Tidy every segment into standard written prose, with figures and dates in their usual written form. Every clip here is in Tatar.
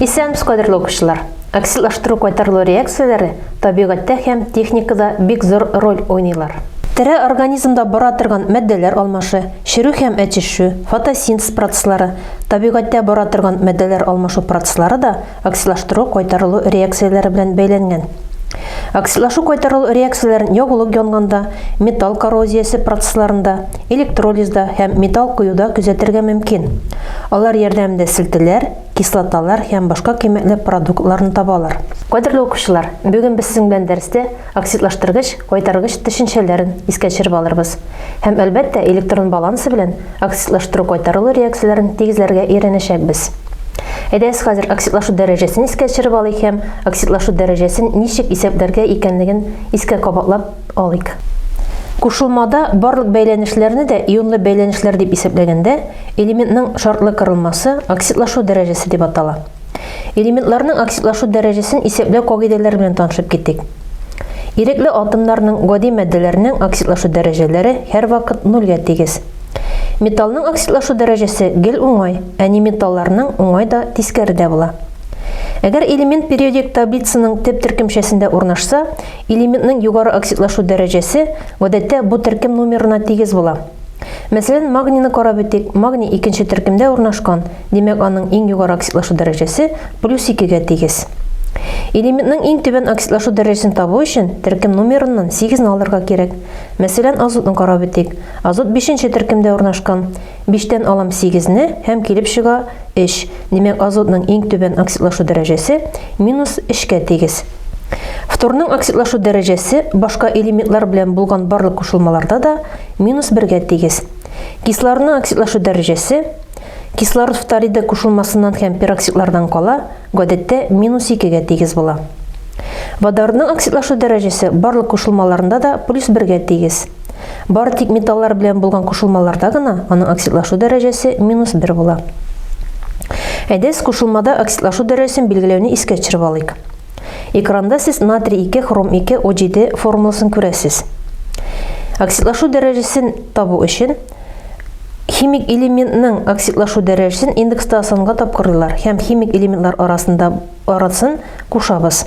Исәнмесез, кадерле укучылар! Оксидлаштыру кайтарылу реакцияләре табигатьтә һәм техникада бик зур роль уйныйлар. Тере организмда бара торган матдәләр алмашы, черү һәм әчешү, фотосинтез процесслары, табигатьтә бара торган матдәләр алмашу процесслары да оксидлаштыру кайтарылу реакцияләре белән бәйләнгән. Оксидлашу кайтарылу реакцияләрен ягулык янганда, металл коррозиясе процессларында, электролизда һәм металл коюда күзәтергә мөмкин. Алар ярдәмендә селтеләр, кислоталар һәм башка кыйммәтле продуктларны табалар. Кадерле укучылар, бүген без сезнең белән дәрестә оксидлаштыргыч, кайтаргыч төшенчәләрен искә төшереп алырбыз. Һәм, әлбәттә, электрон балансы белән оксидлаштыру кайтарылу реакцияләрен тигезләргә өйрәнәчәкбез. Әйдәгез хәзер оксидлашу дәрәҗәсен искә төшереп алыйк һәм оксидлашу дәрәҗәсен ничек исәпләргә икәнлеген искә кабатлап алыйк. Кушылмада барлык бәйләнешләрне дә ионлы бәйләнешләр дип исәпләгәндә, элементның шартлы кырылмасы оксидлашу дәрәҗәсе дип атала. Элементларның оксидлашу дәрәҗәсен исәпләү кагыйдәләре белән танышып китик. Ирекле атомнарның гади матдәләрнең оксидлашу дәрәҗәләре һәрвакыт нульгә тигез. Металлның оксидлашу дәрәҗәсе гел уңай, ә неметалларның уңай да, тискәре дә була. Әгәр элемент периодик таблицаның төп төркемчәсендә урнашса, элементның югары оксидлашу дәрәҗәсе, гадәттә, бу төркем номерына тигез була. Мәсәлән, магнийны карап үтик. Магний икенче төркемдә урнашкан, димәк, аның иң югары оксидлашу дәрәҗәсе плюс 2-гә тигез. Элементның иң түбән оксидлашу дәрәҗәсен табу өчен төркем номерыннан 8-не алырга кирәк. Мәсәлән, азотны карап үтик. Азот бишенче төркемдә урнашкан. Биштән алам 8-не һәм килеп чыга 3. Димәк, азотның иң түбән оксидлашу дәрәҗәсе минус 3-кә тигез. Фторның оксидлашу дәрәҗәсе башка элементлар белән булган барлык кушылмаларда да минус 1-гә тигез. Кислородның оксидлашу дәрәҗәсе кислород фториды кушылмасыннан һәм пероксидлардан кала, гадәттә минус 2-гә тигез була. Водородның оксидлашу дәрәҗәсе барлык кушылмаларында да плюс 1-гә тигез. Бары тик металлар белән булган кушылмаларда гына аның оксидлашу дәрәҗәсе минус 1 була. Әйдәгез, кушылмада оксидлашу дәрәҗәсен билгеләүне искә төшереп алыйк. Экранда сез натрий 2 хром 2 О7 формуласын күрәсез. Оксидлашу дәрәҗәсен табу өчен химик элементның оксидлашу дәрәҗәсен индекста санга тапкырлыйлар һәм химик элементлар арасында арасын кушабыз.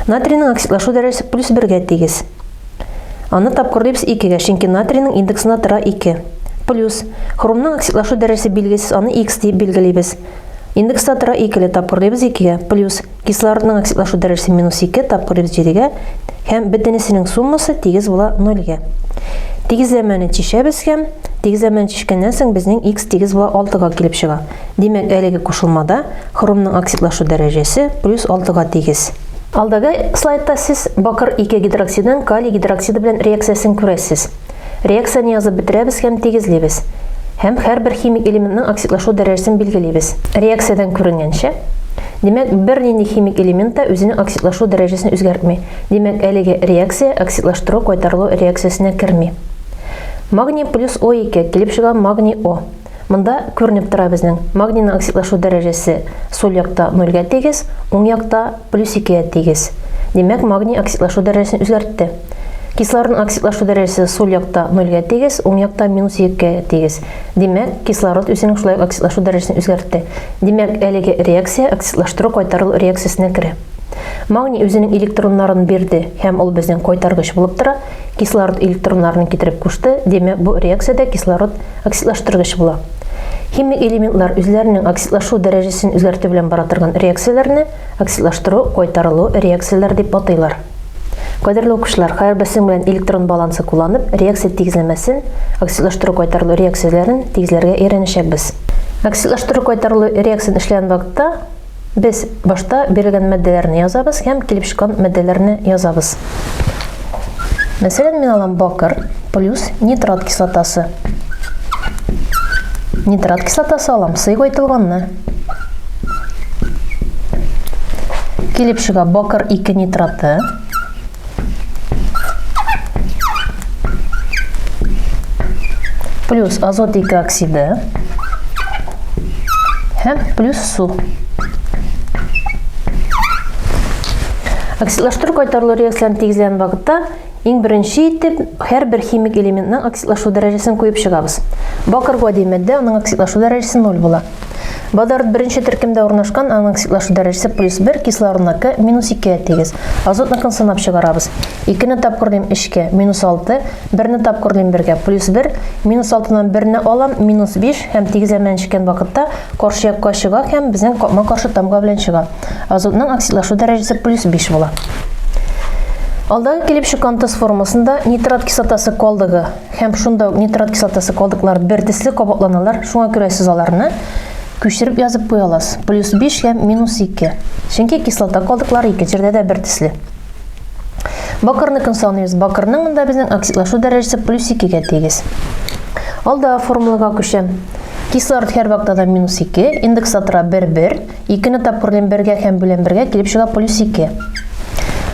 Натрийның оксидлашу дәрәҗәсе плюс 1-гә тигез. Аны тапкырлыйбыз 2-гә, чөнки натрийның индексына тора 2. Плюс хромның оксидлашу дәрәҗәсе билгесез, аны X дип билгелибез. Индекста тора 2 ле тапкырлыйбыз 2-гә, плюс кислородның оксидлашу дәрәҗәсе минус 2 тапкырлыйбыз 7-гә һәм бөтенесенең суммасы тигез була 0-гә. Тигезләмәне чишәбез һәм тигезләмәне чишкәннән соң безнең x тигез була 6-га килеп чыга. Димәк, әлеге кушылмада хромның оксидлашу дәрәҗәсе плюс 6-га тигез. Алдагы слайдта сез бакыр 2 гидроксидының калий гидроксиды белән реакциясен күрәсез. Реакцияне язып бетерәбез һәм тигезлибез. Һәм һәрбер химик элементның оксидлашу дәрәҗәсен билгелибез. Реакциядән күренгәнчә, димәк, бернинди химик элемент та үзенең оксидлашу дәрәҗәсен үзгәртми. Димәк, әлеге реакция оксидлаштыру кайтарылу реакциясенә керми. Магний плюс О2 килеп чыга магний О. Монда күренеп тора безнең магнийның оксидлашу дәрәҗәсе сул якта нольгә тигез, уң якта плюс 2-гә тигез. Димәк, магний оксидлашу дәрәҗәсен үзгәртте. Кислородның оксидлашу дәрәҗәсе сул якта нольгә тигез, уң якта минус 2-гә тигез. Димәк, кислород үзенең шулай ук оксидлашу дәрәҗәсен үзгәртте. Димәк, әлеге реакция оксидлаштыру кайтарылу реакциясенә керә. Магний үзенең электроннарын бирде һәм ул безнең кайтаргыч булып тора. Кислород электроннарын китереп кушты, димәк, бу реакциядә кислород оксидлаштыргыч була. Химик элементлар үзләренең оксидлашу дәрәҗәсен үзгәртү белән бара торган реакцияләрне оксидлаштыру кайтарылу реакцияләре дип атыйлар. Кадерле укучылар, хәзер без сезнең белән электрон балансы кулланып, реакция тигезләмәсен, оксидлаштыру кайтарылу реакцияләрен тигезләргә өйрәнәчәкбез. Оксидлаштыру кайтарылу реакциясен эшләгән вакытта без башта бирелгән матдәләрне язабыз һәм килеп чыккан матдәләрне язабыз. Мәсәлән, мин алам бакыр плюс нитрат кислотасы. Нитрат кислотасы алам, сыйгайтылганны. Килеп чыга бакыр 2 нитраты. Плюс азот 2 оксиды. Һәм плюс су. Оксидлаштыру кайтарылу реакцияләрен тигезләгән вакытта иң беренче итеп һәрбер химик элементның оксидлашу дәрәҗәсен куеп чыгабыз. Бакыр гади матдә, аның оксидлашу дәрәҗәсе 0 була. Водород беренче төркемдә урнашкан, аның оксидлашу дәрәҗәсе плюс 1, кислородныкы минус 2-гә тигез. Азотныкын санап чыгарабыз. 2-не тапкырлыйм 3-кә, минус 6, 1-не тапкырлыйм 1-гә, плюс 1, минус 6-нан 1-не алам, минус 5 һәм тигезләмәне чиккән вакытта каршы якка чыга һәм безнең капма-каршы тамга белән чыга. Азотның оксидлашу дәрәҗәсе плюс 5 була. Алдагы килеп чыккан тоз формасында нитрат кислотасы калдыгы һәм шунда ук нитрат кислотасы калдыклары бер төсле кабатланалар. Шуңа күрә сез аларны күчереп язып куя аласыз. Плюс 5 һәм минус 2. Чөнки кислота калдыклары ике җирдә дә бер төсле. Бакырныкын саныйбыз. Бакырның монда безнең оксидлашу дәрәҗәсе плюс 2-гә тигез. Алда формулага күчәм. Кислород һәрвакытта да минус 2, индекста тора 1, 1. Икене тапкырлыйм бергә һәм бүләм бергә, килеп чыга плюс 2.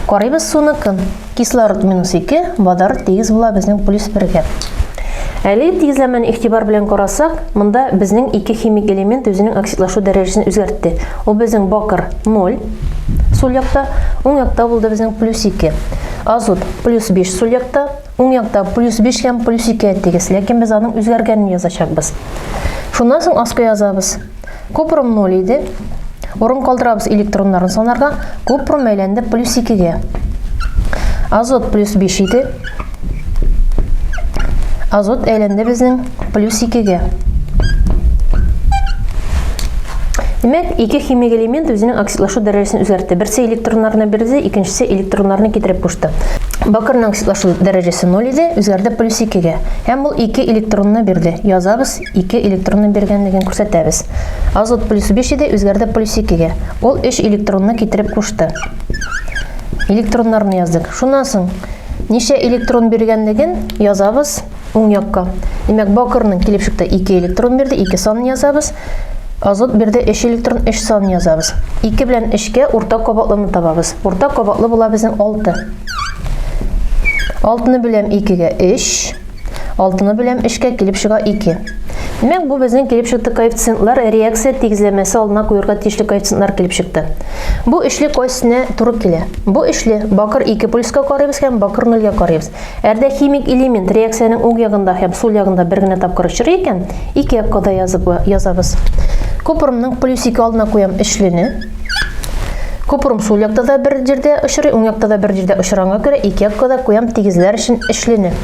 Карыйбыз суныкын. Кислород минус 2, водород тигез була безнең плюс 1-гә. Әлеге тигезләмәне игътибар белән карасак, монда безнең ике химик элемент үзенең оксидлашу дәрәҗәсен үзгәртте. Ул безнең бакыр 0 сул якта, уң якта булды безнең плюс 2. Азот плюс 5 сул якта, уң якта плюс 5 һәм плюс 2 тигез, ләкин без аның үзгәргәнен язачакбыз. Шуннан соң аска язабыз. Купрум 0 иде. Урын калдырабыз электроннарын санарга. Купрум әйләнде плюс 2-гә. Азот плюс 5 иде. Азот әйләнде безнең плюс 2-гә. Димәк, ике химик элемент үзенең оксидлашу дәрәҗәсен үзгәртте. Берсе электроннарны бирде, икенчесе электроннарны китереп кушты. Бакырның оксидлашу дәрәҗәсе 0 иде, үзгәрде плюс 2-гә. Һәм ул 2 электронны бирде. Язабыз, 2 электронны биргәнлеген күрсәтәбез. Азот плюс 5 иде, үзгәрде плюс 2-гә. Ул 3 электронны китереп кушты. Электроннарны яздык. Шуннан соң ничә электрон биргәнлеген язабыз уң якка. Димәк, бакырның килеп чыкты 2 электрон бирде, 2 санын язабыз. Азот бирде 3 электрон, 3 санын язабыз. 2 белән 3-кә уртак кабатлыны табабыз. Уртак кабатлы була безнең 6. 6-ны бүләм 2-гә 3. Алтыны беләм эшкә килеп чыга 2. Димәк, бу безнең килеп чыкты коэффициентлар реакция тигезләмәсе алдына куерга тиешле коэффициентлар килеп чыкты. Бу өчле кайсына туры килә? Бу өчле бакыр 2 плюска карыйбыз һәм бакыр 0-гә карыйбыз. Әгәр дә химик элемент реакциянең уң ягында һәм сул ягында бер генә тапкыр очрый икән, ике якка да язып язабыз. Купрумның плюс 2 алдына куям өчлене. Купрум сул якта да бер җирдә очрый, уң якта да бер җирдә очраганга күрә ике якка да куям тигезләр өчен өчлене.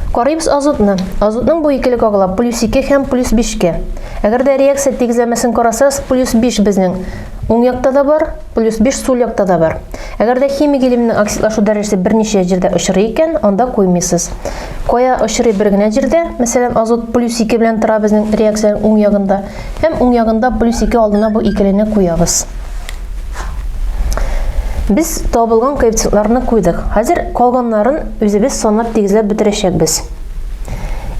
Карыйбыз азотны. Азотның бу икелек агыла плюс 2 һәм плюс 5-кә. Әгәр дә реакция тигезләмәсен карасагыз, плюс 5 безнең уң якта да бар, плюс 5 сул якта да бар. Әгәр дә химик элементның оксидлашу дәрәҗәсе берничә җирдә очрый икән, анда куймыйсыз. Кая очрый бер генә җирдә, мәсәлән, азот плюс 2 белән тора безнең реакциянең уң ягында, Һәм уң ягында плюс 2 алдына бу икелене куябыз. Без табылган коэффициентларны куйдык. Хәзер калганнарын үзебез санап тигезләп бетерәчәкбез.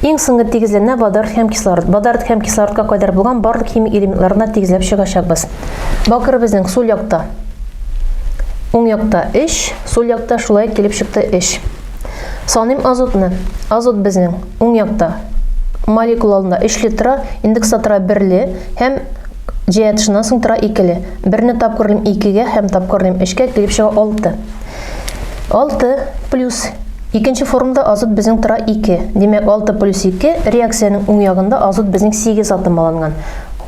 Иң соңгы тигезләнә водород һәм кислород. Водород һәм кислородка кадәр булган барлык химик элементларны тигезләп чыгачакбыз. Бакыр безнең сул якта. Уң якта 3, сул якта шулай килеп чыкты 3. Саныйм азотны. Азот безнең уң якта молекула алдында өчле тора, индекста тора берле һәм җәя тышыннан соң тора икеле. Берне тапкырлыйм икегә һәм тапкырлыйм өчкә, килеп чыга алты. Алты плюс икенче формада азот безнең тора ике. Димәк, алты плюс ике реакциянең уң ягында азот безнең сигез атом алынган.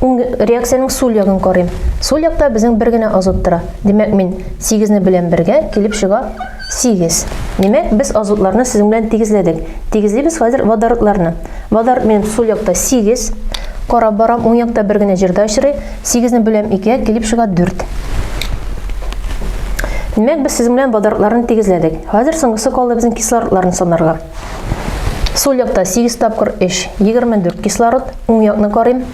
Уң реакциянең сул ягын карыйм. Сул якта безнең бер генә азот тора. Димәк, мин сигезне белән бергә килеп чыга 8. Димәк, без азотларны сезнең белән тигезләдек. Тигезлибез хәзер водородларны. Водород минем сул якта 8. Карап барам, уң якта бер генә җирдә очрый. 8-не бүләм 2-гә, килеп чыга 4. Димәк, без сезнең белән водородларны тигезләдек. Хәзер соңгысы калды безнең кислородларны санарга. Сул якта 8 тапкыр 3, 24 кислород. Уң якны карыйм.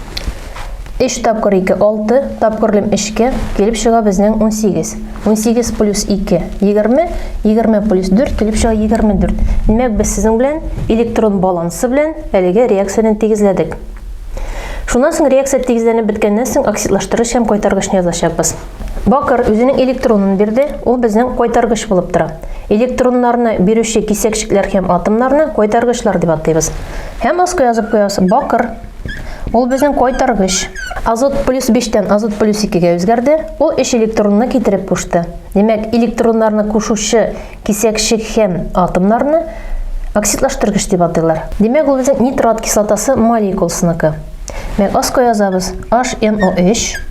3 тапкыр 2, 6, тапкырлыйм 3-кә, килеп чыга безнең 18. 18 плюс 2, 20, 20 плюс 4, килеп чыга 24. Димәк, без сезнең белән электрон балансы белән әлеге реакцияне тигезләдек. Шуннан соң реакция тигезләнеп беткәннән соң оксидлаштыргыч һәм кайтаргычны язачакбыз. Бакыр үзенең электронын бирде, ул безнең кайтаргыч булып тора. Электроннарны бирүче кисәкчекләр һәм атомнарны кайтаргычлар дип атыйбыз. Һәм аска язып куябыз бакыр. Ул безнең кайтаргыч. Азот плюс 5-тән азот плюс 2-гә үзгәрде. Ул 3 электронны китереп кушты. Димәк, электроннарны кушучы кисәкчек һәм атомнарны оксидлаштыргыч дип атыйлар. Димәк, ул безнең нитрат кислотасы молекуласыныкы. Димәк, аска язабыз HNO3.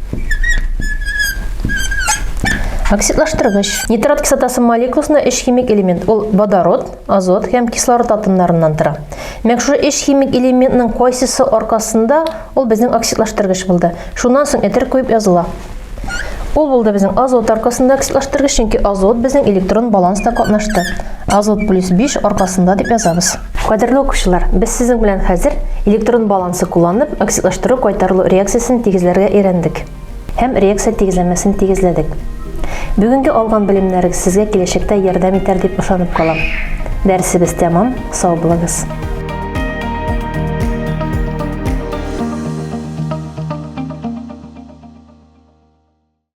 Оксидлаштыргыч. Нитрат кислотасы молекуласында өч химик элемент. Ул водород, азот һәм кислород атомнарыннан тора. Димәк, шушы өч химик элементның кайсысы аркасында ул безнең оксидлаштыргыч булды. Шуннан соң этер куеп языла. Ул булды безнең азот аркасында оксидлаштыргыч, чөнки азот безнең электрон баланста катнашты. Азот плюс 5 аркасында дип язабыз. Кадерле укучылар, без сезнең белән хәзер электрон балансы кулланып, оксидлаштыру кайтарылу реакциясен тигезләргә өйрәндек һәм реакция тигезләмәсен тигезләдек. Бүгенге алган белемнәрегез сезгә киләчәктә ярдәм итәр дип ышанып калам. Дәресебез тәмам, сау булыгыз.